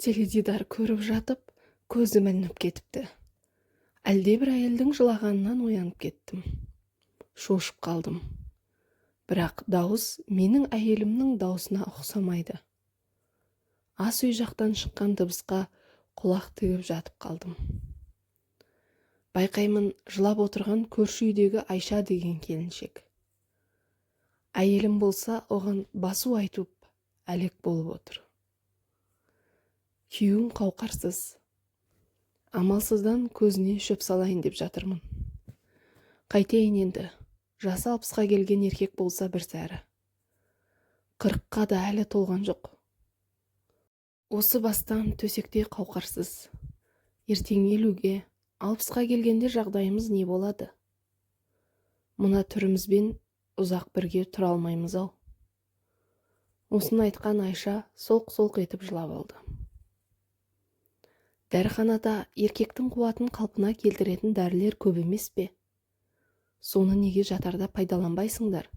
Теледидар көріп жатып, көзім ілініп кетіпті. Әлдебір әйелдің жылағанынан оянып кеттім. Шошып қалдым. Бірақ дауыс менің әйелімнің даусына ұқсамайды. Ас үй жақтан шыққан дыбысқа құлақ тігіп жатып қалдым. Байқаймын, жылап отырған көрші үйдегі Айша деген келіншек. Әйелім болса, оған басу айтып әлек болып отыр. Күйеуім қауқарсыз. Амалсыздан көзіне шөп салайын деп жатырмын. Қайтейін енді, жасы 60-қа келген еркек болса бір сәрі. 40-қа да әлі толған жоқ. Осы бастан төсекте қауқарсыз. Ертең 50-ге, 60-қа келгенде жағдайымыз не болады? Мына түрімізбен ұзақ бірге тұра алмаймыз-ау. Осыны айтқан Айша солқ-солқ етіп жылап алды. Дәріханада еркектің қуатын қалпына келтіретін дәрілер көп емес пе? Соны неге жатарда пайдаланбайсыңдар?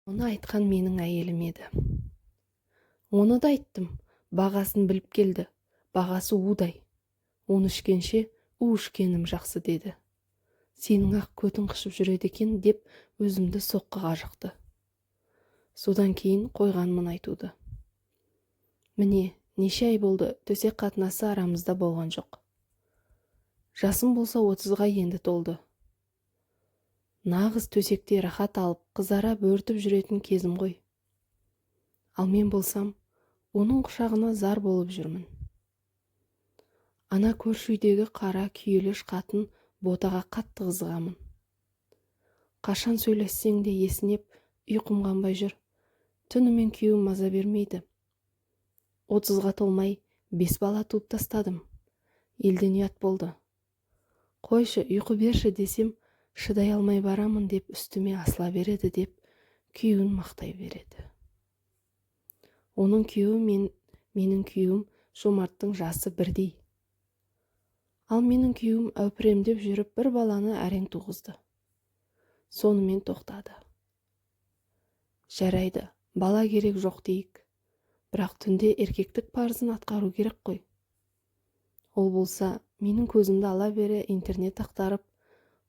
Оны айтқан менің әйелім еді. Оны да айттым, бағасын біліп келді. Бағасы удай. Оны ішкенше у ішкенім жақсы деді. Сенің ақ көтің қышып жүреді екен деп өзімді соққыға жықты. Содан кейін қойғанмын айтуды. Міне, неше ай болды, төсек қатынасы арамызда болған жоқ. Жасым болса 30-ға енді толды. Нағыз төсекте рахат алып, қызара бөртіп жүретін кезім ғой. Ал мен болсам, оның құшағына зар болып жүрмін. Ана көрші үйдегі қара күйелеш қатын Ботаға қатты қызығамын. Қашан сөйлессең де есінеп, ұйқым қанбай жүр. Түнімен күйеуім маза бермейді. 30-ға толмай 5 бала туып тастадым. Елден ұят болды. Қойшы, ұйқы берші десем, шыдай алмай барамын деп үстіме асыла береді деп күйеуін мақтай береді. Оның күйеуі мен менің күйеуім Жомарттың жасы бірдей. Ал менің күйеуім әупіремдеп жүріп бір баланы әрең туғызды. Сонымен тоқтады. Жарайды, бала керек жоқ дейік. Бірақ түнде еркектік парызын атқару керек қой. Ол болса, менің көзімді ала бере интернет ақтарып,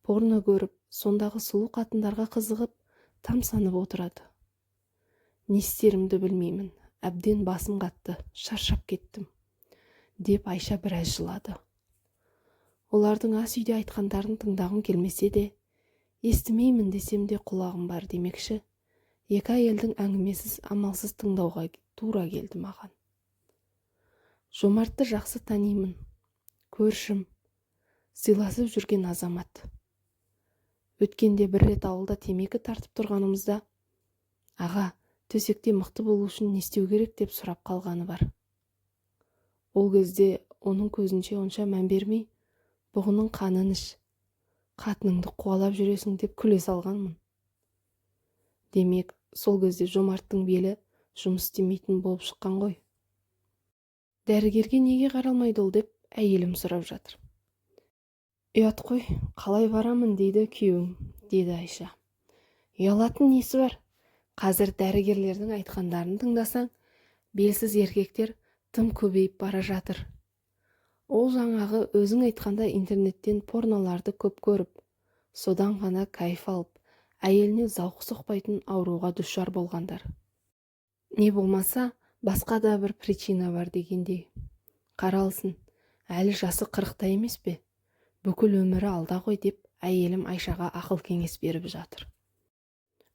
порно көріп, сондағы сұлу қатындарға қызығып, тамсанып отырады. Не істерімді білмеймін, әбден басым қатты, шаршап кеттім, деп Айша біраз жылады. Олардың ас үйде айтқандарын тыңдағым келмесе де, естімеймін десем де құлағым бар демекші, екі әйелдің әңгімесіз амалсыз тыңдауға тура келді маған. Жомартты жақсы танимын, көршім, сыйласып жүрген азамат. Өткенде бір рет ауылда темекі тартып тұрғанымызда, аға, төсекте мықты болу үшін не істеу керек деп сұрап қалғаны бар. Ол кезде оның көзінше онша мән бермей, бұғының қанын іш, қатыныңды қуалап жүресің деп күле салғанмын. Демек, сол кезде Жомарттың белі жұмыс істемейтін болып шыққан ғой. Дәрігерге неге қаралмайды ол деп әйелім сұрап жатыр. Ұят қой, қалай барамын дейді күйеуім, деді Айша. Ұялатын несі бар? Қазір дәрігерлердің айтқандарын тыңдасаң, белсіз еркектер тым көбейіп бара жатыр. Ол жаңағы өзің айтқанда интернеттен порноларды көп көріп, содан ғана кайф алып, әйеліне зауқы соқпайтын ауруға душар болғандар. Не болмаса, басқа да бір причина бар дегендей. Қаралсын, әлі жасы 40-та емес пе? Бүкіл өмірі алда ғой деп әйелім Айшаға ақыл кеңес беріп жатыр.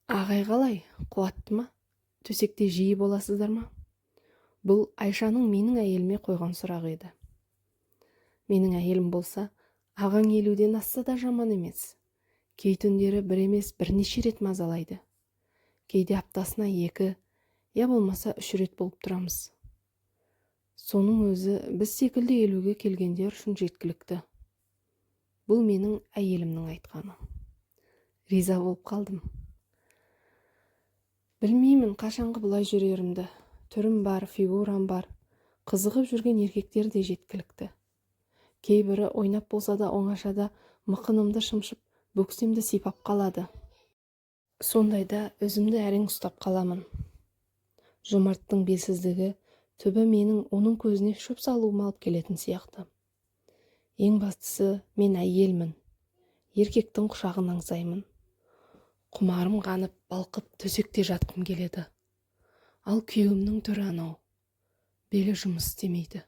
Ағай қалай, қуатты ма? Төсекте жиі боласыздар ма? Бұл Айшаның менің әйеліме қойған сұрағы еді. Менің әйелім болса, ағаң 50-ден асса да жаман емес. Кей түндері бір емес бірнеше рет мазалайды. Кейде аптасына 2, я болмаса 3 рет болып тұрамыз. Соның өзі біз секілді 50-ге келгендер үшін жеткілікті. Бұл менің әйелімнің айтқаны. Риза болып қалдым. Білмеймін қашанғы бұлай жүрерімді. Түрім бар, фигурам бар. Қызығып жүрген еркектер де жеткілікті. Кейбірі ойнап болса да оңашада мықынымды шымшып, бөксемді сипап қалады. Сондайда өзімді әрең ұстап қаламын. Жомарттың белсіздігі Түбі менің оның көзіне шөп салуыма алып келетін сияқты. Ең бастысы, мен әйелмін. Еркектің құшағын аңсаймын. Құмарым қанып, балқып төсекте жатқым келеді. Ал күйеуімнің түрі анау. Белі жұмыс істемейді.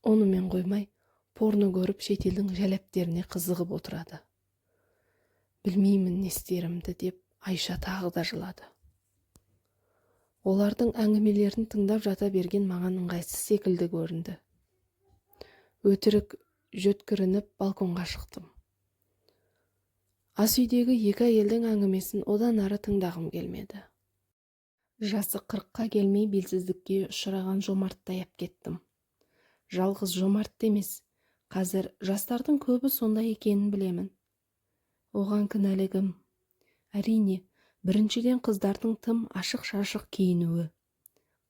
Онымен қоймай, порно көріп, шетелдің жәләптеріне қызығып отырады. Білмеймін не істерімді, деп Айша тағы да жылады. Олардың әңгімелерін тыңдап жата берген маған ыңғайсыз секілді көрінді. Өтірік жөткірініп балконға шықтым. Ас үйдегі екі әйелдің әңгімесін одан ары тыңдағым келмеді. Жасы 40-қа келмей белсіздікке ұшыраған Жомартты аяп кеттім. Жалғыз Жомарт емес, қазір жастардың көбі сондай екенін білемін. Оған кінәлі кім? Әрине, біріншіден, қыздардың тым ашық-шашық киінуі.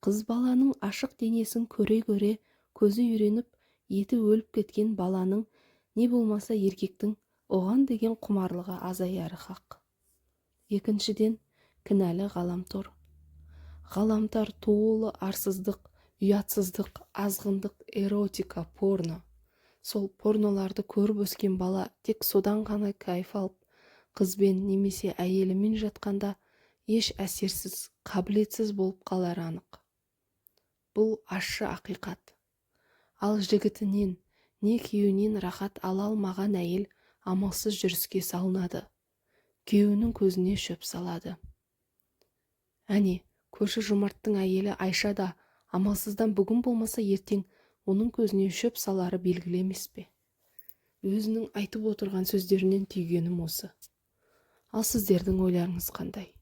Қыз баланың ашық денесін көре-көре көзі үйреніп, еті өліп кеткен баланың, не болмаса еркектің оған деген құмарлығы азаяры хақ. Екіншіден, кінәлі ғаламтор. Ғаламтор толы арсыздық, ұятсыздық, азғындық, эротика, порно. Сол порноларды көріп өскен бала тек содан ғана кайф алып, қызбен немесе әйелімен жатқанда еш әсерсіз, қабілетсіз болып қалары анық. Бұл ащы ақиқат. Ал жігітінен, не күйеуінен рахат ала алмаған әйел амалсыз жүріске салынады. Күйеуінің көзіне шөп салады. Әне, көрші Жомарттың әйелі Айша да амалсыздан бүгін болмаса ертең оның көзіне шөп салары белгілі емес пе? Өзінің айтып отырған сөздерінен түйгенім осы. Ал сіздердің ойларыңыз қандай?